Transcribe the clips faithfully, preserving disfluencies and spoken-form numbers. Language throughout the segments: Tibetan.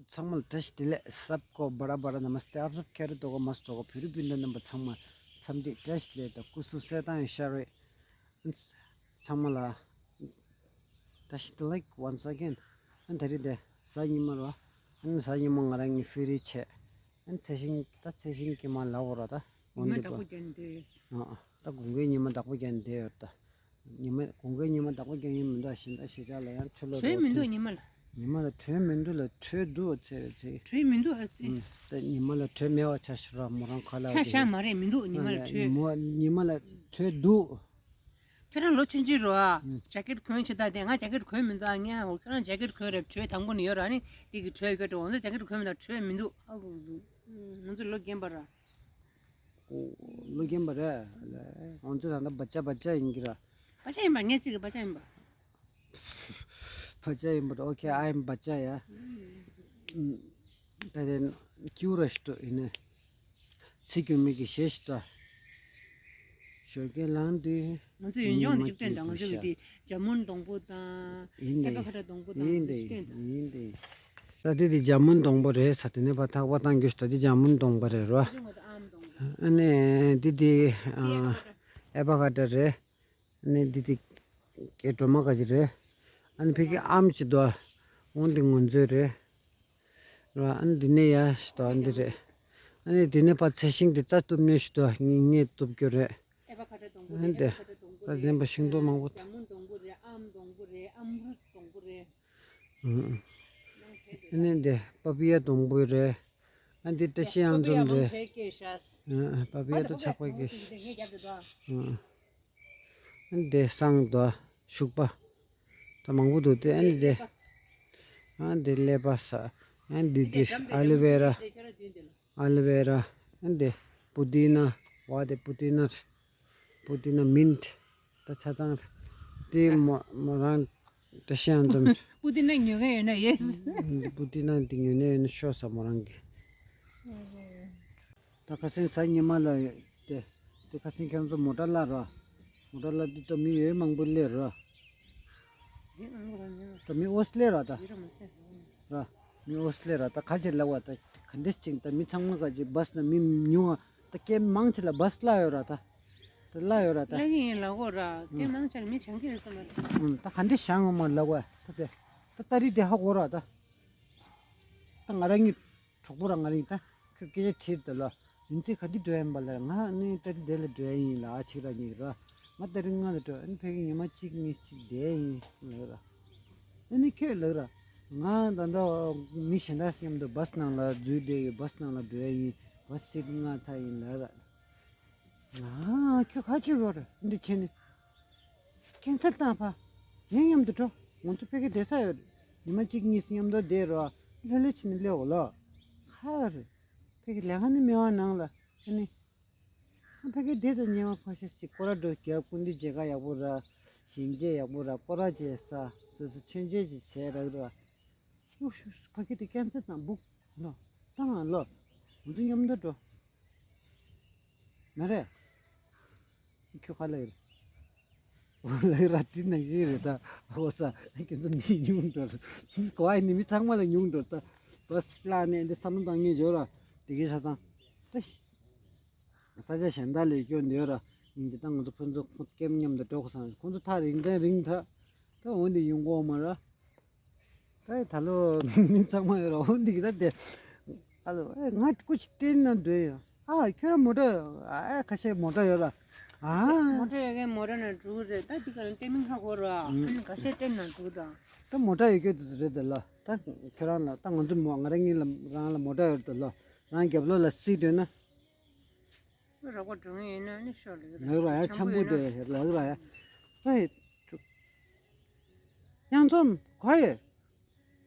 ཚང་མ་ལ་བཀྲ་ཤིས་བདེ་ལེགས། सबको बड़ा बड़ा नमस्ते, आप सब खैरियत होगा, मस्त होगा। फिर भी बिंदु नंबर ཚང་མ་འཚམས་འདྲི་བཀྲ་ཤིས་བདེ་ལེགས་དང་སྐུ་གཟུགས་གསལ་ཐང་ཡོད་ཤག་རེད། ཚང་མ་ལ་བཀྲ་ཤིས་བདེ་ལེགས་once again། ཨ་ནི་ད་རེས་དེ་གཟའ་ཉི་མ་རེད། ཨ་ནི་གཟའ་ཉི་མ་ང་རང་གཉིས་ཕི་རི་བྱས། ཨ་ནི་ཚེ་ཤིང་ད་ཚེ་ཤིང་གི་མ་ལབ་དགོས་ར་ད། ཉི་མ་འོན་ཏེ་བདག་པོ་རྒྱག་ནས་བསྡད་ཡོད། ཨ་ཨ་ད་དགུན་ཁའི་ཉི་མ་བདག་པོ་རྒྱག་ནས་བསྡད་ཡོད་ད། ཉི་མ་དགུན་ཁའི་ཉི་མ་བདག་པོ་རྒྱག་ཡིན་མི་འདུག་ཤིང་ད་ཞེ་དྲག་ལ་ཡང་ཆུ་ལོག་གྲོས་མི་འདུག་ཉི་མ་ལ། ཉི་མ་ལ་གྲོས་མི་འདུག་ལ་གྲོས་འདུག་ཨ་ཚེ་རེ་ཚེ། གྲོས་མི་འདུག་ཨ་ཚེ། ཨུམ། ད་ཉི་མ་ལ་གྲོས་མེད་པ་ཆ་ཤོག་ར་མོ་རང་ཁ་ལག་ཆ་དེ་ཤ་མ་རེད་མི་འདུག་ཉི་མ་ལ་ཨ་གྲོས། མོ་ཉི་མ་ལ་གྲོས་འདུག་ཁྱེད་རང་ལོ་ཆུང་ཆུང་རོ་ཨ། ཨུམ། ཇ་ཀེཊ་གོན་བྱེད་ད་དེ་ང་ཇ་ཀེཊ་གོན་མི་འདུག་ཨ་ངས་ཁྱེད་རང་ཇ་ཀེཊ་གོན་རེད་གྲོས་དང་པོ་ནས་ཡོད་ར་ནི་དེ་གི་གྲོས་གོ་འགྲོ་འོང་ཚེ་ཇ་ཀེཊ་གོན་མི་འདུག་གྲོས་མི་འདུག་ཨ་ང་ཚོ་ལོ་རྒན་པ་ར། ལོ་རྒན་པ་རེད། ང་ཚོ་ད་ལྟ་བ་ཅག་བ་ཅག་ཡིན་གྱི་ར། བ་ཅག་ཡིན་པ་ངས་ཚིག་གི་བ་ཅག་ཡིན་པ། བ་ཅག་ཡིན་པ་རེད། Okay, I am བ་ཅག་ཡ། ད་དེ་ཀྱུ་ར་ཞིག་ཏུ་ཡིན་ནས། ཚིག་གི་མིག་གི་ཞེ་ཞིག་ཏུ། ཞོགས་ཀས་ལངས་དུས། ང་ཚོ་ཡུལ་ལྗོངས་ཉི་མ་འཇིག་རྟེན་དང་ང་ཚོ་གི་སྐྱིད་དེ་འཇམ་མོན་སྡོང་པོ་དང་། ཡིན་ཏེ། ཨེ་ཕ་ཁ་ཏ་སྡོང་པོ་དང་ཡིན་ཏེ། འཇིག་རྟེན་དང་། ཡིན་ཏེ། ད་འདི་དེ་འཇམ་མོན་སྡོང་པོ་རེད་ས་དེ་ནས་ཕར་ཐག་པ་བཏང་རྒྱུ་ཞིག་ད་འདི་འཇམ་མོན་སྡོང་པོ་རེད་རོ། ཨ་ནི་འདི་དེ་ཨེ་ཕ་ཁ་ཏ་རེད། ཨ་ནི་འདི་དེ་སྐྱེ་སྒྲོལ་མ་ག་ཅི་རེད། ཨ་ནི་ཕ་གི་ཨམ་ཅིག་འདུག་འོན་ཏེ་ངོ་མཛོད་རེད། ར་ཨ་ནི་འདི་ནས་ཡར་ཞིག་ཏུ་ཨ་འདི་རེད། ཨ་ནི་འདི་ནས་ཕར་ཚེ་ཤིང་དེ་རྩྭ་གཏུབ་ནས་ཞིག་ཏུ་ངས་ངས་གཏུབ་རྒྱུ་རེད། ཨ་འདི་ད་ལེན་པ་ཤིང་ཏོག་མང་པོ་ད། ཨ་ནི་འདི་པ་པི་ཡ་སྡོང་པོ་རེད། ཨ་འདི་བཀྲ་ཤིས་གཡང་འཛོམས་རེད། ཨ་པ་པི་ཡ་ད་ཆག་པ་སྐྱེས། ཨ། འདི་བསང་དང་ཤུག་པ། ད་མང་པོ་འདུག་སྟེ་ཨ་ནི་འདི། ཨ་འདི་ཀླད་པ་ཟ། ཨ་འདི་འདི་ཨ་ལོ་ཝེ་ར། ཨ་ལོ་ཝེ་ར། ཨ་འདི་པུ་དི་ན། བ་དེ་པུ་དི་ན། པུ་དི་ན་མིན་ཊི། ད་ཆ་ཚང་། དེ་མོ་མོ་རང་བཀྲ་ཤིས་གཡང་འཛོམས། པུ་དི་ན་ཉོ་མཁན་ཡོད་ན་ཡེས། འདི་པུ་དི་ན་འདི་ཉོ་མཁན་ཡོད་ན་ཤོག་ཟེར་མོ་རང་གིས། ད་ཁ་སང་གཟའ་ཉི་མ་ལ་དེ་དེ་ཁ་སང་ཁྱེད་ཚོ་མོ་ཊ་གླ་ར། མོ་ཊ་གླ་དུས་ད་མི་ཡོད་མང་པོ་སླེབས་ར། ད་མི་ཨོ་སི་སླེབས་ར་ད། ར། མི་ཨོ་སི་སླེབས་ར་ད་ག་ཅིག་ལབ་བ་ད་ག་འདྲས་ཅིག་ད་མི་ཚང་མ་ག་ཅིག་བྷས་ན་མི་ཉུང་བ་ད་སྐད་མང་ཆེ་ལ་བྷས་གླ་ཡོད་ར་ད། ད་གླ་ཡོད་ར་ད། གླ་གི་ཡིན་ལབ་གོ་ར་སྐད་མང་ཆེ་ལ་མི་བྱང་གི་ཡོད་བསམ་ར། ད་ག་འདྲས་བྱང་ངོ་མ་ལབ་བ་ད་དེ། ད་ཏ་རིག་དེ་ཧ་གོ་ར་ད། ད་ང་རང་གཉིས། གྲོགས་པོ་རང་ང་རང་ད་ཁོས་སྐད་ཆ་དྲིས་ད་ལ། རིང་ཚེ་ག་དུས་འགྲོ་ཡིན་པ་ལ་ང་ནི་ད་རིང་དེ་ལ་འགྲོ་ཡ་ཡིན་ལ་ཨ་ཆིག་ར་གཉིས་ར། ང་ད་རིང་ང་ལ་འགྲོ་ཨ་ནི་ཕ་གི་ཉི་མ་གཅིག་གཉིས་གཅིག་བསྡད་ཡིན་ལབ་ར། ཨ་ནི་ཁྱོད་ལབ་ར། ང་ད་ལྟ་མི་གཞན་དག་མཉམ་དུ་བྷས་ནང་ལ་འཛུལ་བསྡད་ཡོད་བྷས་ནང་ལ་འགྲོ་ཡ་ཡིན་བྷས་ཚིག་ལྔ་ཚར་ཡིན་ལབ་ར། ང་ཁྱོད་ཁ་ཆུ་གོ་ར་འདི་ཁྱེད་ནི། ཁྱེད་ཚ་དང་ཕ། ངའི་མཉམ་དུ་འགྲོ། ང་ཚོ་ཕ་གི་བསྡད་ས་ཡོད། ཉི་མ་གཅིག་གཉིས་མཉམ་དུ་བསྡད་རོགས། ལྷོད་ལྷོད་བྱས་ནས་སླེབས་འོ་ལོ། ཁ་རེད། ཕ་གི་ལས་ཀ་ནི་མེད་པ་ནང་ལ་ཨ་ནི། ཨ་ཕ་གི་བསྡད་དང་ཉེ་བ་ཁོ་ཤ་ཞིག་སྐོར་ར་འགྲོ་རྒྱབ་སྐུ་མདུན་མཇལ་ཁ་ཡག་པོ་ར། ཞིང་ཆེན་ཡག་པོ་ར་སྐོར་ར་བྱས་ས་སོ་སོ་མཆོད་མཇལ་ཅིག་བྱས་རག་ར། ཡོ་ཤུ་ཕ་གི་དེ་ཀན་སར་དང་སྦུག་ལོ། ད་ང་ལོ། ང་ཚོ་མཉམ་དུ་འགྲོ། མ་རེད། ཁྱོད་ག་ལ་ཡོད། ལ་ཡོད་ར་དེ་ནང་བཞིན་རེད་ད། ཨོ་ས་ཁྱོད་ཚོ་མི་ཉུང་འགྲོ། གོ་ཨ་ནི་མི་ཚང་མ་ལ་ཉུང་འགྲོ་ད། བས་ཀླ་ནས་འདི་བསམ་བློ་བཏང་ངེས་བྱོས་ར། དེ་གའི་ཆ་ཚང་། ད་ཤི། ས་ཆ་གཞན་དག་ལས་སྐྱོན་འདི་ཡོད་ར། ཡིན་གྱི་ད་ང་ཚོ་ཕུན་ཚོགས་ཁོང་ཚོ་ཀེམ་མཉམ་དུ་འགྲོ་དགོས་བསམ། ཁོང་ཚོ་ཐག་རིང་ཐག་རིང་ཐག་ད་འོ་འདི་ཡོང་གོ་མ་ར། ད་ད་ལོ་མི་ཚང་མ་ཡོད་ར་འོ་འདི་གི་ད་དེ། ཨ་ལོ་ཨེ་ང་སྐུ་ཅིག་སྟན་ན་འདོད་ཡོད། ཨ་ཁྱོད་ར་མོ་ཊ་ཨ་ཁ་ཤས་མོ་ཊ་ཡོད་ར། ཨ་མོ་ཊ་ཡོད་མཁན་མོ་ཊ་ནང་འགྲོ་གི་རེད་ད་འདི་ག་ལ་ལྟད་མིན་ཧ་གོ་ར་ཨ་ནི་ཁ་ཤས་ལྟད་ནང་འགྲོ་དང་། ད་མོ་ཊ་ཡོད་སྐྱོ་དུ་རེད་ད་ལོ། ད་ཁྱོད་རང་ལ་ད་ང་ཚོ་མོ་ང་རང་གཉིས་ལ་རང་ལ་མོ་ཊ་ཡོད་ད་ལོ། རང་རྒྱབ་ལོགས་ལ་སྲིད་འདོད་ན། རོགས་པ་འགྲོ་ངེས་ཡིན་ན་ནི་ཤོག་ལེགས་རེད། ལགས་ར་ཡ་འཆམ་པོ་འདྲ་ལགས་ར་ཡ། ཨེ། གཡང་འཛོམས་ག་ཡོད།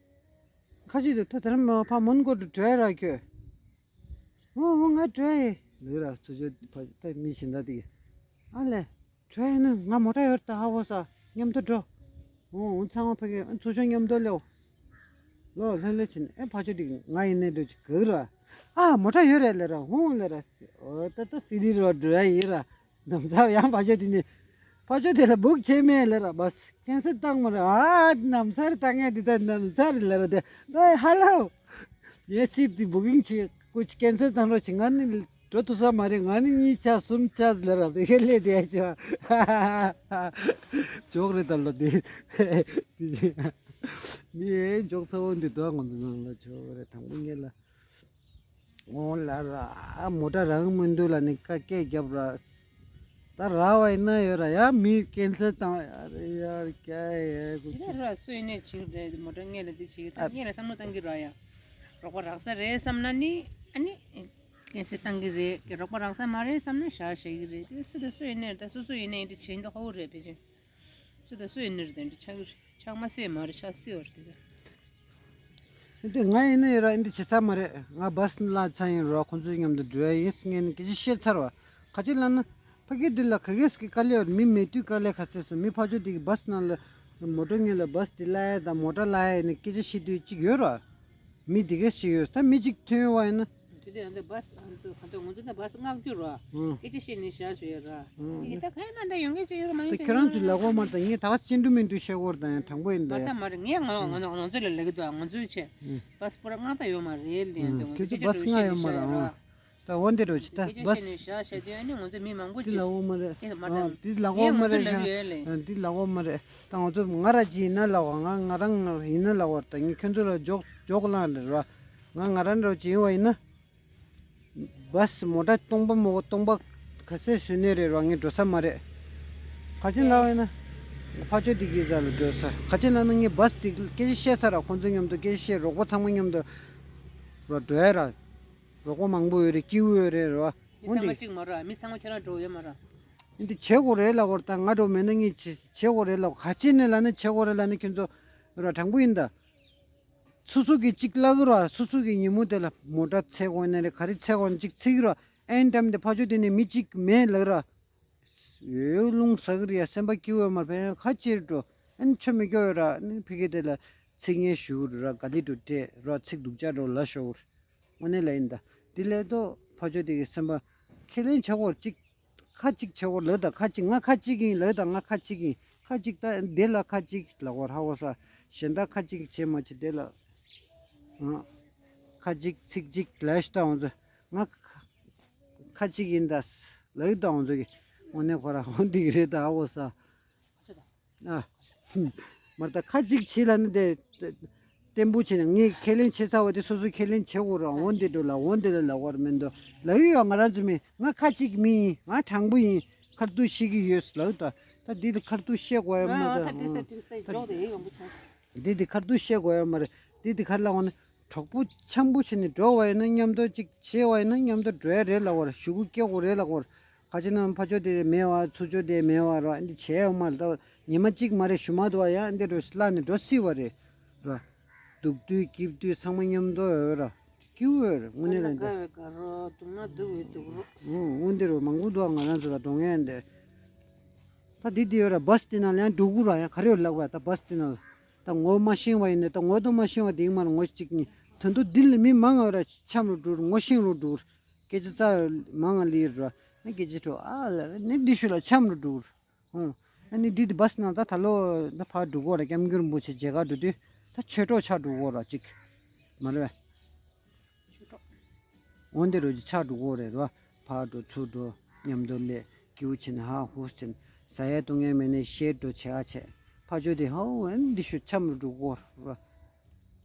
ཁ་ཅིག་ཏུ་ད་དེར་མ་ཕ་མོན་གྷོ་དུ་འགྲོ་ཡ་ར་ཁྱོད། འོ་འོ་ང་འགྲོ་ཡ་ཡིན། ལགས་ར་ཚུར་ཕྱོགས་ཕ་ད་མི་གཞན་དག་དེ། ཨ་ལས། འགྲོ་ཡ་ཡིན་ན་ང་མོ་ཊ་ཡོད་ད་ཧ་གོ་ས། མཉམ་དུ་འགྲོ། འོ་འོ་ཚང་མ་ཕ་གི་ཚུར་ཕྱོགས་མཉམ་དུ་སླེབས། ལོ་ལྷོད་ལྷོད་བྱས་ནས་ཨེ་ཕ་ཆོས་དེ་ང་ཡིན་ནས་འགྲོ་ཅིག་ག་ར། ཨ་མོ་ཊ་ཡོད་རེད་ལབ་ར་ཧོང་ལབ་ར། ཨོ་ད་ད་ཕི་རི་རོ་འགྲོ་ཡ་ཡིན་ར། ནམ་ཚ་ཡང་ཕ་ཆོས་དེ་ནས་ཕ་ཆོས་དེ་ལ་སྦུག་བྱས་མེད་ལབ་ར་བས་ཀན་སར་བཏང་མ་རེད། ཨ་ནམ་ཚ་རེད་ད་ངས་འདི་ད་ནམ་ཚ་རེད་ལབ་ར་དེ་ལོ་ཧ་ལོ། ངའི་སིཊ་འདི་བུ་ཀིང་བྱེད། ཀུ་ཅི་ཀེན་སེལ་བཏང་རོགས་བྱེད། ང་ནི་འགྲོ་ཐུབ་ས་མ་རེད། ང་ནི་གཉིས་ཆགས་གསུམ་ཆགས་ལ་ར་བེ་ཁེ་ལེ་དེ་ཆོ་ཇོག་རེད་ད་ལོ་དེ། མི་ཨེ་འཇོག་ཚ་བོ་འདི་དོ་ང་ཚོ་ནང་ལ་ཆོ་རེད། དང་པོ་ངེད་ལ་འོ་ལ་ར་མོ་ཊ་རང་མི་འདུག་ལ་ནི་ཀ་སྐད་རྒྱབ་ར། ད་ར་བ་ཡིན་ན་ཡོད་ར་ཡ། མི་ཀེན་སེལ་བཏང་ཡ་རེད་ཡ་ར་ཀྱ་ཡ་ཀུ་ཅི། དེ་ལ་ར་སུ་ཡིན་ནས་བྱེད་རེད། མོ་ཊ་ངེད་ལ་འདི་བྱེད་ད་ཨ། ངེད་ལ་བསམ་བློ་བཏང་གི་ར་ཡ། རོགས་པ་རག་ས་རེད་བསམ་ན་ནི་ཨ་ནི། ཀེན་སེལ་བཏང་གི་རེད། རོགས་པ་རག་ས་མ་རེད་བསམ་ན་བཞག་བཞག་གི་རེད། དེ་སུ་དང་སུ་ཡིན་ནའི་ད་སུ་སུ་ཡིན་ནའི་འདི་བྱེད་མདོག་ཁ་བོ་རེད་ཕལ་ཆེར། སུ་དང་སུ་ཡིན་ནའི་རེད། འདི་ཆགས་ཀྱི་རེད། ཆགས་མ་སྲིད་མ་རེད། ཆགས་སྲིད་པ་རེད་དེ། འདི་ང་ཡིན་ན་ཡིན་ར་འདི་བྱེད་ཚར་མ་རེད། ང་བཱས་ལ་ཚ་ཡིན་རོ། ཁོང་ཚོའི་མཉམ་དུ་འགྲོ་ཡ་ཡིན་ངས་ནི་སྐད་ཆ་བཤད་ཚར་བ། ཁ་ཅིག་ལ་ན་ཕ་གི་འདི་ལ་ག་གེ་སྐད་དཀའ་ལས་ཡོད། མི་མེད་དུས་དཀའ་ལས་ག་ཚད་སོང་། མི་ཕ་ཆོ་འདི་གི་བཱས་ནང་ལ་མོ་ཊ་ངེད་ལ་བཱས་འདི་ལ་ཡ་དང་མོ་ཊ་ལ་ཡ་ནི་སྐད་ཆ་བཤད་དུས་གཅིག་ཡོད་ར། མི་འདི་གས་ཤིག་ཡོད། ད་མི་གཅིག་ཐོན་ཡོང་བ་ཡིན་ན། དེ་དུས་ཡང་འདི་བཱས་ཨ་འདི་ཁ་ཐོག་ང་ཚོ་ད་བཱས་མངགས་རྒྱུ་རོ། ཨང་། སྐད་ཆ་བཤད་ནས་བཞག་ཞུ་ཡོད་ར། ཨང་། ཡིན་ད་ག་ཡིན་མ་ད་ཡོང་མཁན་ཅིག་ཡོད་ར་མ་ཡིན་ད་ཁྱོད་རང་ཚོས་ལབ་དགོས་མ་རེད། ད་ངས་ད་ག་སེ་ཅི་འགྲོ་མི་འགྲོ་བཤད་དགོས་རེད། ད་ཡང་དྲང་པོ་ཡིན་ད་མ་ཡ། ད་མ་རེད། ངས་ང་ང་ང་ཚོ་ལ་ལབ་ཀྱི་འདུག་ང་ཚོའི་ཆེད་ཨང་། བཱས་པོ་ར་མངགས་ད་ཡོད་མ་རེད་ལན་ཨང་། དུ་ང་ཁྱོད་ཚོ་ཚོས་བཱས་མངགས་ཡོད་མ་རེད། ཨང་། ད་འོ་འདི་རོ་ཅི་ད་སྐད་ཆ་བཤད་བཱས། ནས་བཞག་བཤད་དུས་ཨ་ནི་ང་ཚོ་མི་མང་པོ་འདི་ཅིག་ལབ་དགོས་མ་རེད། ཨེ་མ་ཨ་དྲང་། འདི་ལབ་དགོས་མ་རེད། ང་ཚོ་ལབ་ཡོད་ལེ། ཨ་འདི་ལབ་དགོས་མ་རེད། ད་ང་ཚོ་ང་ར་ཅིག་ཡིན་ན་ལབ་དགོས། ང་ང་རང་ང་ཡིན་ན་ལབ་དགོས། ད་ངས་ཁྱོད་ཚོ་ལ་འཇོག་འཇོག་གླང་རེད་ར། ང་ང་རང་རོ་ཅིག་ཡིན་བ་ཡིན་ན། བཱས་མོ་ཊ་སྟོང་པ་མོ་སྟོང་པ་ག་ཚད་ཞུ་ནས་རེད་ར། ངས་འགྲོ་ས་མ་རེད། ག་ཅི་ལབ་ཡིན་ན། ཕ་ཆོས་འདི་གི་རྩ་ལ་འགྲོ་ས་ག་ཅི་ལབ་ན། ངས་བཱས་འདི་སྐད་ཆ་བཤད་ཚར་ར། ཁོང་ཚོའི་མཉམ་དུ་སྐད་ཆ་བཤད། རོགས་པ་ཚང་མ་མཉམ་དུ་ར་འགྲོ་ཡ་ར། རོགས་པ་མང་པོ་ཡོད་རེད། སྐྱིད་པོ་ཡོད་རེད་ར། མི་འོན་ཚང་མ་ཏེ་གཅིག་མ་རེད། མི་ཚང་མ་ཁྱོད་རང་འགྲོ་ཡོད་མ་རེད། འདི་བྱེད་དགོས་རེད་ལབ་དགོས་རེད། ད་ང་འགྲོ་མེད་ན་ངས་བྱེད་བྱེད་དགོས་རེད་ལབ། ག་ཅི་ནས་ལབ་ན་བྱེད་དགོས་རེད་ལབ་ན་ཁྱོད་ཚོ་ར་དྲང་པོ་ཡིན་ད། སོ་སོ་གི་གཅིག་ལབ་གི་ར། སོ་སོ་གི་ཉིན་མོ་དེ་ལ་མོ་ཊ་འཚོལ་དགོས་ནི་རེད། ག་རེ་འཚོལ་དགོས་ནི་གཅིག་འཚོལ་གི་ར། ཨེན་ཊའིམ་དེ་ཕ་ཆོས་དེ་ནས་མི་གཅིག་མེད་ལབ་གི་ར། ཡོད་རླུང་ཟ་གི་རེད་ཡ། སེམས་པ་སྐྱིད་པོ་ཡོད་མ་རེད། ཕན་ཁ་ཅིར་འགྲོ། ཨ་ནི་ཆོ་མི་སྐྱོ་ཡོད་ར། ཨ་ནི་ཕ་གི་དེ་ལ་ཚིག་ངན་ཞུ་གི་ར། ག་ལི་འགྲོ་སྤྲད་ར། ཚིག་སྡུག་ཅག་འགྲོ་ལབ་ཤོག་དངོས་གནས་ལ་ཡིན་ད། དེ་ལས་ཏོ་ཕ་ཆོས་དེ་གི་སེམས་པ་ཁས་ལེན་བྱ་དགོས་གཅིག་ཁ་གཅིག་བྱེད་དགོས་ལབ་ད། ཁ་གཅིག་ང་ཁ་གཅིག་ཡིན་ལབ་ད། ང་ཁ་གཅིག་ཡིན། ཁ་གཅིག་ད་དེ་ལ་ཁ་གཅིག་ལབ་དགོས་ཧ་གོ་ས། གཞན་དག་ཁ་གཅིག་བྱེད་མ་བྱེད་དེ་ལ། ང་ཁ་གཅིག་ཚིག་གཅིག་ལབ་ཤི་ད་འོང་ཚོ། ང་ཁ་གཅིག་ཡིན་ད་ལབ་ད་འོང་ཚོ་གི། དངོས་གནས་ཁོ་ར་འོང་འདི་གི་རེད་ད་ཧ་གོ་ས། ཨ། མར་ད་ཁ་ཅིག་བྱེད་ལ་ནི་དེ། བརྟན་པོ་བྱས་ནས་ངས་ཁས་ལེན་བྱེད་ཚར་བ་དེ་སོ་སོས་ཁས་ལེན་བྱེད་དགོས་ར། འོ་འདི་འགྲོ་ལ་འོ་འདི་ལ་ལབ་དགོས་ར་མིན་འདུག་ལབ་ཡོད་ཡ། ང་རང་ཚོ་མི་ང་ཁ་ཅིག་མི་ཡིན། ང་དྲང་པོ་ཡིན། ཁ་ཐུག་བཤད་ཀྱི་ཡོད་ལབ་ད། ད་འདི་ལ་ཁ་ཐུག་བཤད་དགོས་ཡ་མ་ད། ད་འདི་འདི་ཁ་ཐུག་བཤད་དགོས་ཡ་མ་རེད། འདི་འདི་ཁ་ལ་འོ་ན་གྲོགས་པོ་འཆམ་པོ་བྱས་ནས་འགྲོ་བ་ཡིན་ན་མཉམ་དུ་ཅིག་བྱེད་བ་ཡིན་ན་མཉམ་དུ་འགྲོ་ཡ་རེད་ལབ་དགོས་ར། ཞུ་གུ་སྐྱེ་དགོས་རེད་ལབ་དགོས་ར། ཁ་ཅིག་ན་ཕ་ཆོས་དེ་མེད་བ། ཚུར་ཆོས་དེ་མེད་བ་ར། འདི་བྱས་ཡོད་མ་རེད། ད་ཉི་མ་གཅིག་མ་རེད། ཞུ་མ་འདུག་བ་ཡ། འདི་རུ་བརླག་ནས་འགྲོ་སྲིད་བ་རེད་ར། སྡུག་དུས་སྐྱིད་དུས་ཚང་མ་མཉམ་དུ་ཡོད་ར། སྐྱིད་པོ་ཡོད་ར། དངོས་གནས་ལ་འདི། དགའ་བའི་དགའ་རོགས། སྡུག་ན་སྡུག་པའི་སྡུག་རོགས། འོ་འོ་འདི་རུ་མང་པོ་འདུག་བ། ང་རང་ཚོ་ལ་འགྲོ་མཁན་འདི། ད་འདི་འདི་ཡོད་ར། བཱས་འདི་ནང་ལ་ཡང་འགྲོ་གི་ར། ཡང་ག་རེ་ཡོད་ལབ་བ། ད་བཱས་འདི་ནང་ལ་ད་ངོ་མ་ཤེས་བ་ཡིན་ན། ད་ངོ་དང་མ་ཤེས་བ་དེ་ཡིན་མ་ར། ངོ་གཅིག་གཉིས་ད་དུང་འདི་ལ་མི་མང་ང་ར་འཆམ་རུ་འགྲོ་ར། ངོ་ཤེས་རུ་འགྲོ་ར། སྐད་ཆ་རྩ་མང་ང་ལི་ར། ཨ་སྐད་ཆ་འགྲོ་ཨ་ལ་ནི་འདི་ཤུ་ལ་འཆམ་རུ་འགྲོ་ར། ཨོ། ཨ་ནི་འདི་འདི་བཱས་ནང་ད་ད་ལོ་ད་ཕར་འགྲོ་གོ་ར། སྐྱབས་མགོན་རིན་པོ་ཆེ་མཇལ་ཁ་འགྲོ་དུས་ད་ཆོས་གྲོགས་ཆགས་འགྲོ་གོ་ར་ཅིག་མ་རེད། ཆོས་གྲོགས། འོ་འདི་རུ་ཅིག་ཆགས་འགྲོ་གོ་རེད་ར། ཕར་འགྲོ་ཚུར་འགྲོ་མཉམ་དུ་སླེབས། སྐྱིད་པོ་བྱས་ནས་ཧ་ཧུ་བྱས་ནས་ཟ་ཡ་བཏུང་ཡ་མེད་ནས་བཤད་འགྲོ་བྱེད་ཨ་བྱས། ཕ་ཆོས་དེ་ཧ་ཨོ་ཨ་ནི་འདི་ཤུ་འཆམ་རུ་འགྲོ་གོ་ར།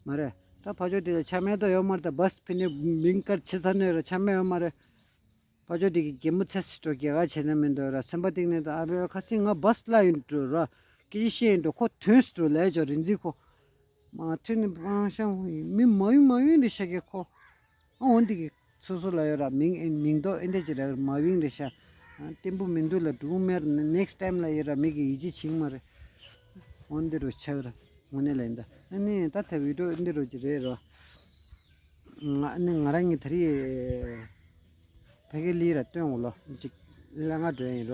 མ་རེད། ད་ཕ་ཆོས་དེ་ལ་ཆ་མེད་དོ་ཡོད་མ་རེད། ད་བཱས་ཕི་ནས་མིང་དཀར་ཆེ་ཚ་ནས་ར་ཆ་མེད་ཡོད་མ་རེད། ཕ་ཆོས་དེ་གི་གད་མོ་ཚེ་སྲིད་འགྲོ་རྒྱལ་ཁ་བྱས་ན་མི་འདུག་ར། སེམས་པ་གཏིང་ནས་ད་ཨ་བེ་ཁ་སིང་ང་བཱས་ལ་ཡིན་འགྲོ་ར། སྐད་ཆ་བཤད་ཡིན་འགྲོ། ཁོ་ཐོན་སྲིད་འགྲོ་ལས་ཅོ་རིན་འཛིན་ཁོ། མ་ཐོན་ནི་པང་ཤང་མི་མ་ཡུན་མ་ཡུན་རེ་ཤ་གི་ཁོ། ཨ་འོ་འདི་གི་སོ་སོ་ལ་ཡོད་ར། མིང་ཨེ་མིང་འདོགས་ཨེ་འདྲ་ཅི་ར་མ་ཡུན་རེ་ཤ། བརྟན་པོ་མི་འདུག་ལ་འགྲུག་མེར་ནེགསི་ཊའིམ་ལ་ཡོད་ར། མི་གི་ཡིད་ཆེས་བྱིང་མ་རེད། འོ་འདི་རུ་ཆགས་ར། དངོས་གནས་ལ་ཡིན་ད། ཨ་ནི་ད་ཐ་བི་ཌིའོ་འདི་རུ་ཅི་རེད་ར། ང་ནི་ང་རང་གི་ད་རེས་ཕ་གི་ལི་ར་སྟོན་འོ་ལོ་ཅིག་ལ་ང་འགྲོ་ཡིན་ར།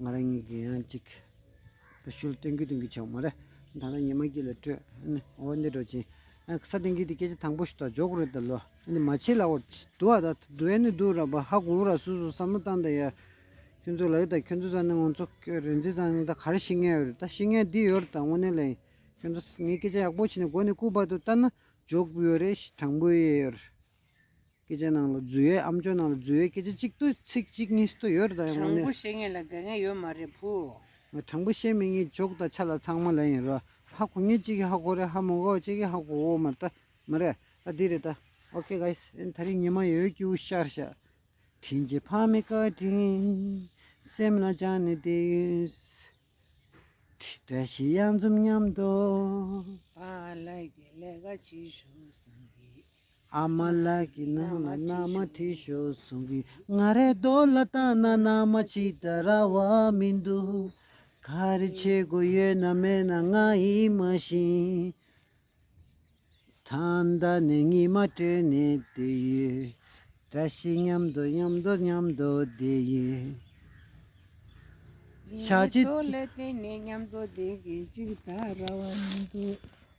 ང་རང་གི་ཡང་ཅིག་ད་ཤུལ་སྟོན་གི་སྟོན་གི་ཆོག་མ་རེད། ད་ལྟ་ཉི་མ་གི་ལ་སྤྲོད་ནི་འོ་འདི་འགྲོ་ཅིང་ས་སྟེང་གི་དེ་སྐད་ཆ་དང་པོ་ཞིག་ད་འཇོག་རེད་ད་ལོ། ནི་མ་ཆེ་ལ་འོ་དུ་བ་ད་དུ་ཨེ་ནི་དུ་ར་བ་ཧ་གོ་ར། སུ་སུ་བསམ་བློ་བཏང་ད་ཡ། ཁྱོད་ཚོ་ལ་ཡོད་ད་ཁྱོད་ཚོ་ཚ་ནི་ང་ཚོ་རེ་འཛི་ཚ་ནི་ད་ག་རེ་ཤེས་ངེས་ཡོད་རེད། ད་ཤེས་ངེས་འདི་ཡོད་རེད། ད་དངོས་གནས་ལ་ཡིན་ཁྱོད་ཚོ་ངའི་སྐད་ཆ་ཡག་པོ་བྱས་ནས་མགོ་ནས་རྐུབ་བར་དུ་ལྟ་ན། ཇོག་ཡོད་རེད། དྲང་པོ་ཡོད་རེད། སྐད་ཆ་ནང་ལ་རྫུས་ཡོད། ཨམ་ཅོག་ནང་ལ་རྫུས་ཡོད། སྐད་ཆ་གཅིག་ཏུ་ཚིག་གཅིག་གཉིས་ཏུ་ཡོད་རེད། ད་ཡང་དྲང་པོ་ནས་བཤད་མཁན་ལ་དགའ་ངེས་ཡོད་མ་རེད་བུ། ང་དྲང་པོ་བཤད་མི་ངས་ཇོག་དང་ཆ་ལ་ཚང་མ་ལ་ཡིན་རོ། ཧ་གོ་ངེས་གཅིག་གིས་ཧ་གོ་རེད། ཧ་མ་གོ་བ་གཅིག་གིས་ཧ་གོ་འོ་མ་རེད། ད་མ་རེད། ད་འདི་རེད་ད། Okay guys, ཨེ་ད་རིང་ཉི་མ་ཡོད་ཀྱི་འུ་ཤར་ཤག་དྲིན་ཆེ་ཕ་མའི་བཀའ་དྲིན། སེམས་ལ་བཅངས་ནས་བསྡད་ཡོད། བཀྲ་ཤིས་གཡང་འཛོམས་མཉམ་དུ། པཱ་ལགས་ཀྱི་ལས་ཀ་བྱེད་ཤོག་གསུང་གི། ཨ་མ་ལགས་ཀྱི་ནང་ལ་མནའ་མ་བྲིས་ཤོག་གསུང་གི། ང་རའི་རྡོ་ལ་བཏང་ན་མནའ་མ་ཅིག་ད་ར་བ་མི་འདུག་ག་རེ་བྱེད་དགོས་ཡོད་ན་མེད་ན་ང་ཡིན་མ་ཤེས། ད་ལྟ་ནས་ཉི་མ་སྤྲོད་ནས་བསྡད་ཡོད། བཀྲ་ཤིས་མཉམ་དུ་མཉམ་དུ་མཉམ་དུ་བསྡད་ཡོད། ཤ་ཅི། ལས་དེ་ནས་མཉམ་དུ་བསྡད་མཁན་གཅིག་ད་ར་བ་མི་འདུག་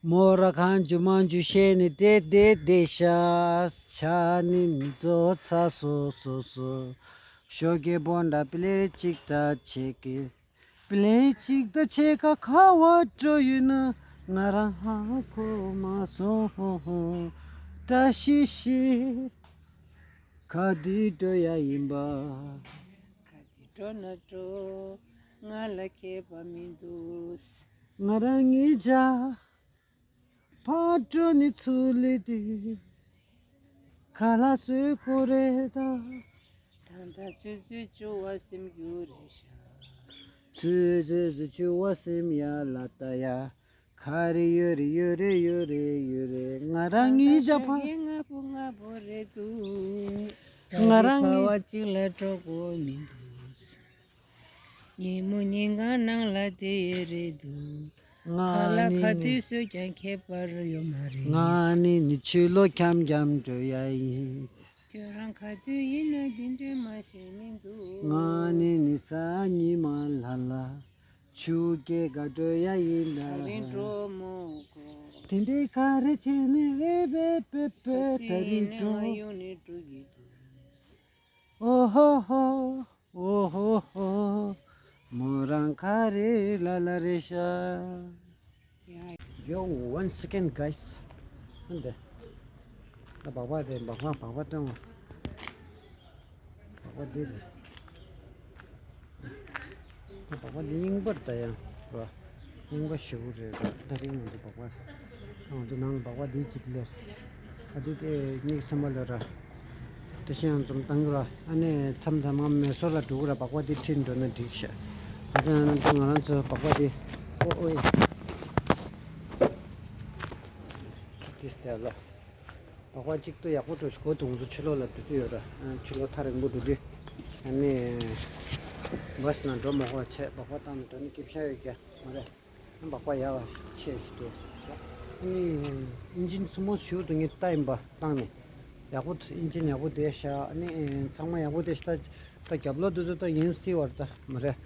མོ་ར་གང་འཇུ་མ་འཇུ་བཤད་ནས་བསྡད་བསྡད་བསྡད་ཤག་ཆ་ནི་མི་རྫོགས་ཚ་སོ་སོ་སོ། ཞོགས་ཀས་སྤོན་འདྲ་པི་ལེར་གཅིག་ད་ཆེ་གི། པི་ལེ་གཅིག་ད་ཆེ་ག་ཁ་བ་འགྲོ་ཡོད་ན་ང་རང་ཧ་གོ་མ་སོང་། བཀྲ་ཤིས་ཤིས། ག་དུས་འགྲོ་ཡ་ཡིན་པ། ག་དུས་འགྲོ་ན་འགྲོ། ང་ལ་ཁྱད་པར་མི་འདུག་ང་རང་ངེད་ཅག་ཕར་འགྲོ་ནི་ཚུར་སླེབས་དུས་ག་ལ་བཟོད་དགོས་རེད་ད། ད་ལྟ་ཚོད་ཚོད་བཅུ་བ་སེམས་རྒྱུ་རེད་ཤག་ཚོད་ཚོད་ཚོད་བཅུ་བ་སེམས་ཡ་ལ་ད་ཡ། ག་རེ་ཡོད་རེད་ཡོད་རེད་ཡོད་རེད་ཡོད་རེད། ང་རང་ད་ལྟ་ངེད་ཅག་ཕ། ཤོད་མཁན་ལྔ་པོ་ལྔ་པོ་རེད་འདུག་ང་རང་ངེད། ཕ་བ་གཅིག་ལ་འགྲོ་དགོས་མི་འདུག་ཉིན་མོ་ཉིན་གང་ནང་ལ་བསྡད་ཡོད་རེད་འདུག་ང་ག་ལ་ནི་ག་ནི་དུས་སུ་ཀྱང་ཁྱད་པར་ཡོད་མ་རེད། ང་ནི་ནི་ཆུ་ལོག་འཁྱམ་འཁྱམ་འགྲོ་ཡ་ཡིན། ཁྱོད་རང་ག་དུས་ཡིན་ན་འདི་འདྲས་མ་ཤེས་མི་འདུག་ང་ནི་ནི་ས་ཉི་མ་ལྷ་ལ་ཆུ་སྐྱེས་ག་འགྲོ་ཡ་ཡིན་ད། ད་རིང་འགྲོ་མོ་གོ་དེ་འདྲས་ག་རེ་བྱས་ནས་རེད་པེ་པེ་པེ། ད་རིང་འགྲོ། ཡུང་ནས་འགྲོ་གི་འདུག་ཨོ་ཧོ་ཧོ། ཨོ་ཧོ་ཧོ། མོ་རང་ག་རེ་ལ་ལ་རེད་ཤག Yo, one second, guys. འདི། ད་སྦག་སྦག་དེ་སྦག་སྦག་སྦག་སྦག་སྟོན། སྦག་སྦག་འདི་རེད། ད་སྦག་སྦག་འདི་རྙིང་པར་ད་ཡང་ར། རྙིང་པ་ཞེ་པོ་རེད་ར། ད་རིང་ང་ཚོ་སྦག་སྦག་ང་ཚོ་ནང་ལ་སྦག་སྦག་འདི་གཅིག་སླེབས། ཨ་འདི་དེ་གཉིས་སེམས་པ་ལ་ར། དེ་བཞིན་ཡང་འཛོམས་བཏང་གི་ར། ཨ་ནི་མཚམས་མཚམས་ང་མེ་སོར་ལ་འགྲོ་གི་ར། སྦག་སྦག་འདི་ཁྲིད་འགྲོ་ན་འགྲིག་ཤག་ད་ཅང་ང་རང་ཚོ་སྦག་སྦག་འདི། ཨོ་ཨོ་ཡེ། ཏིས་ཏེ་ལ། སྦག་སྦག་གཅིག་ཏུ་ཡག་པོ་འགྲོ་ཞིག་གོ་དུང་ཚོ་ཕྱི་ལོགས་ལ་འགྲོ་དུས་ཡོད་ར། ཕྱི་ལོགས་ཐག་རིང་པོ་འགྲོ་དུས། ཨ་ནི། བྷ་སི་ནང་འགྲོ་མ་དགོས་བྱས་སྦག་སྦག་བཏང་ནས་འགྲོ་ནི་སྐྱིད་ཤ་ཡོད་ཀྱ་མ་རེད། སྦག་སྦག་ཡག་པ་ཆེ་ཞིག་འདུག་ཨ་ནི། ཨིན་ཇིན་སི་མུ་ཐི་ཞེ་པོ་འདུག་ངས་ལྟ་ཡིན་པ་བཏང་ནས། ཡག་པོ་ཨིན་ཇིན་ཡག་པོ་བསྡད་ཤག་ཨ་ནི་ཚང་མ་ཡག་པོ་བསྡད་ཤག་ད་ད་རྒྱབ་ལོགས་འདི་ཚོ་ད་ཡིན་སྲིད་པ་རེད་ད་མ་རེད།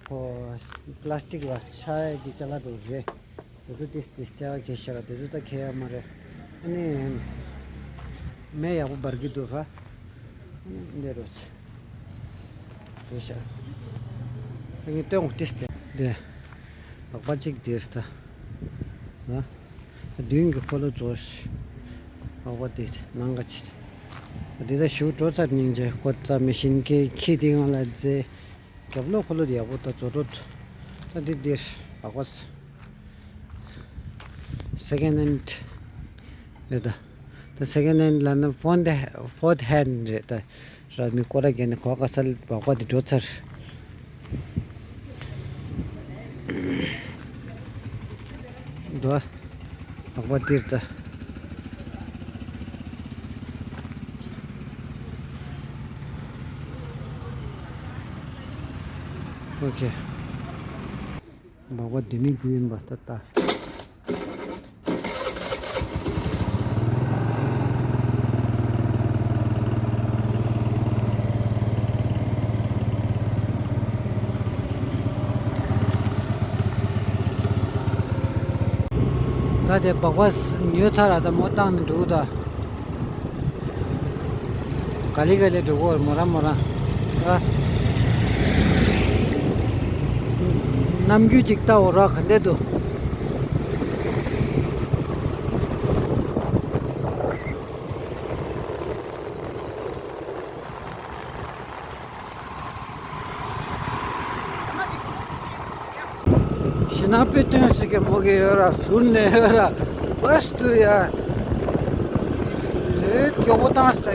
ཁོ་པ་ལ་སི་ཊིག་ལ་ཆག་ཡག་གི་ཅ་ལག་འདྲ་པོ་རེད། དེ་ཚོ་ཏིས་ཏིས་ཅ་ལག་གས་ཤག་དེ་ཚོ་ད་ཁྱེར་ཡག་མ་རེད། ཨ་ནི། མེ་ཡག་པོ་འབར་གི་འདུག་ར། འདི་རུ་ཆ། དེ་ཤ། དེ་ངས་སྟོན་འོང་ཏིས་ཏེ། དེ། སྦག་སྦག་གཅིག་དེར་ད། ན། མདུན་གྱི་འཁོར་ལོ་རྫོགས་ཤིག་སྦག་སྦག་དེ་ནང་ག་ཅིག་དེ་ད་ཞུ་འགྲོ་ཚར་སྙིང་རྗེ་ཁོ་རྩ་མེད་བཞིན་ཁྱི་ཁྱི་དེ་ང་ལ་རྫས། རྒྱབ་ལོགས་འཁོར་ལོ་དེ་ཡག་པོ་ད་རྫོགས་འགྲོ། ད་འདི་འདིར་སྦག་སྦག་སེ་ཀེན་ཧེན་རེད་ད། ད་སེ་ཀེན་ཧེན་ལབ་ན་ཕོར་ཧེན་ཕོར་ཧེན་རེད་ད། ར་མི་སྐོར་ར་རྒྱག་ནས་གོ་ག་ས་ལ་སྦག་སྦག་དེ་འགྲོ་ཚར། འདུག་ཨ། སྦག་སྦག་འདིར་ད། ཨོ་ཁེ། སྦག་སྦག་དེ་མི་རྒྱུ་ཡིན་པ་ད་ལྟ། ད་དེ་སྦག་སྦག་ཉོས་ཚར་ར། ད་མོ་བཏང་ནས་འགྲོ་གི་ད། ག་ལེ་ག་ལེ་འགྲོ་གོ་མོ་རང་མོ་རང་། ཨ། ནམ་རྒྱུན་ཅིག་ལྟ་འོ་ར་ག་འདྲ་འདུག་ཞི་ན་པེ་ཏོན་ཟེར་གི་མོ་གི་ཡོད་ར་ཟུར་ནས་ཡོད་ར་བས་དུ་ཡ། ཨེ་མགྱོགས་པོ་བཏང་སྟེ་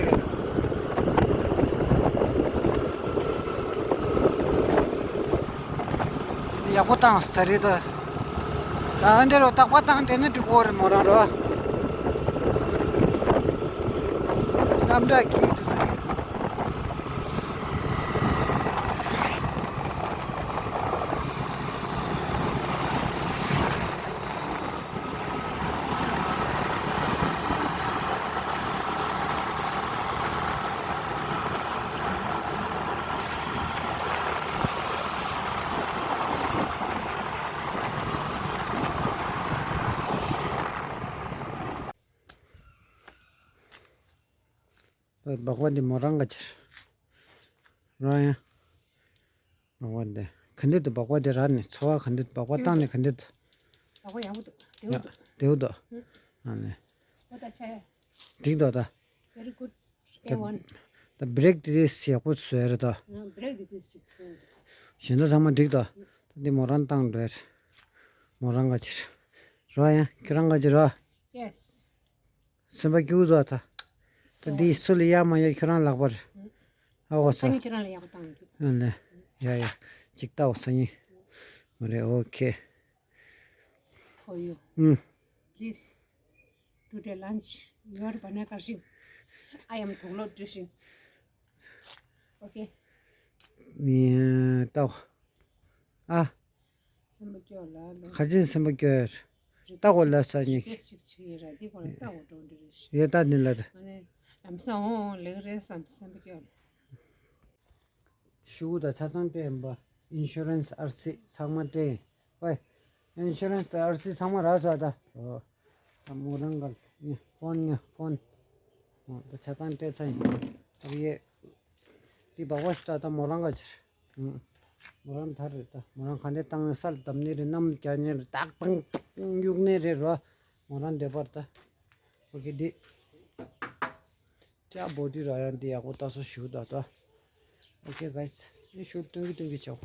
ཡག་པོ་བཏང་སྟེ་རེད་ད། ད་འདི་རུ་རྟག་པར་བཏང་བསྡད་ན་འགྲིག་གོ་རེད་མོ་རང་རོ། རྣམ་གྲངས་ཀྱིས། སྦག་སྦག་འདི་མོ་རང་ག་ཅིར་རོ་ཡ། སྦག་སྦག་འདི་ག་འདི་འདུག་སྦག་སྦག་འདི་ར་ནི་ཚོ་བ་ག་འདི་འདུག་སྦག་སྦག་བཏང་ནི་ག་འདི་འདུག་སྦག་སྦག་ཡག་པོ་འདུག་བདེ་པོ་ཡ་འདུག་བདེ་པོ་འདུག་ཨ་ནི་འོ་ད་ཆ་ཡ། འགྲིག་འདུག་ད། Very good. ད་A one. ད་བྷི་རེག་འདི་རེས་ཡག་པོ་བཟོས་རེད་ད། ཨ་བྷི་རེག་འདི་དེ་ཅིག་བཟོས་འདུག་གཞན་དག་ཚང་མ་འགྲིག་ད། ད་འདི་མོ་རང་བཏང་འགྲོ་ཡ་རེད། མོ་རང་ག་ཅིར་རོ་ཡ་ཁྱོད་རང་ག་ཅིར་རོ། Yes. སེམས་པ་སྐྱིད་པོ་འདུག་ད། ད་འདི་སུ་ལ་ཡ་མ་ཡ་ཁྱོད་རང་ལག་པར། ཨ་འོ་ས། སང་ཉིན་ཁྱོད་རང་ལ་ཡག་པོ་བཏང་འདུག་ཨ་ལེ། ཡ་ཡ། ཅིག་ལྟ་འོ་སང་ཉིན། མ་རེད་ཨོ་ཁེ། For you. ཨུམ། Please. Today lunch. Your banana crushing. I am thuklo dressing. Okay. ལྟ་འོ། ཨ། སེམས་པ་སྐྱོ་ལ་ལོ། ཁ་ཆེན་སེམས་པ་སྐྱོ་ཡ་རེད། ལྟ་གོ་ལ་ས་ཉིག་ཏེས་ཅིག་ཅིག་ཡིན་ར་འདི་གོ་ལ་ལྟ་གོ་འགྲོ་འདི་རེད། ཡོད་ད་ནི་ལ་རེད། ཨ་ནི་ལམ་སང་འོང་ལེགས་རེད་བསམ་སེམས་པ་སྐྱོ་ལ། ཤུ་གུ་དང་ཆ་ཚང་སྤྲད་ཡིན་པ། ཨིན་ཤུ་རན་སི་ཨར་སི་ཚང་མ་སྤྲད་ཡིན། ཝེ། ཨིན་ཤུ་རན་སི་དང་ཨར་སི་ཚང་མ་རག་སོང་ད། ཨོ། ད་མོ་རང་ག་ལ་ཡིན་ཕོན་ཡིན་ཕོན། ཨོ་ད་ཆ་ཚང་སྤྲད་ཚར་ཡིན། ཨ་རི་ཡེ། འདི་སྦག་སྦག་ཞིག་ད་ད་མོ་རང་ག་ཕྱིར། མོ་རང་ད་རེད་ད། མོ་རང་ག་འདྲ་བཏང་ནས་སར་བརྡབ་ནི་རེད། གནམ་རྒྱག་ནི་རེད། ཏག་ཏང་གཡུག་ནི་རེད་རོ། མོ་རང་འདོད་པར་ད། ཨོ་ཁེ་འདི། ཅག་བོ་ཏི་ར་ཡང་འདི་ཡག་པོ་ལྟ་སོ་ཞུ་ད་ད། ཨོ་ཁེ་གྷའི་སི། ཨེ་ཞུ་སྟོན་གི་སྟོན་གི་ཆོག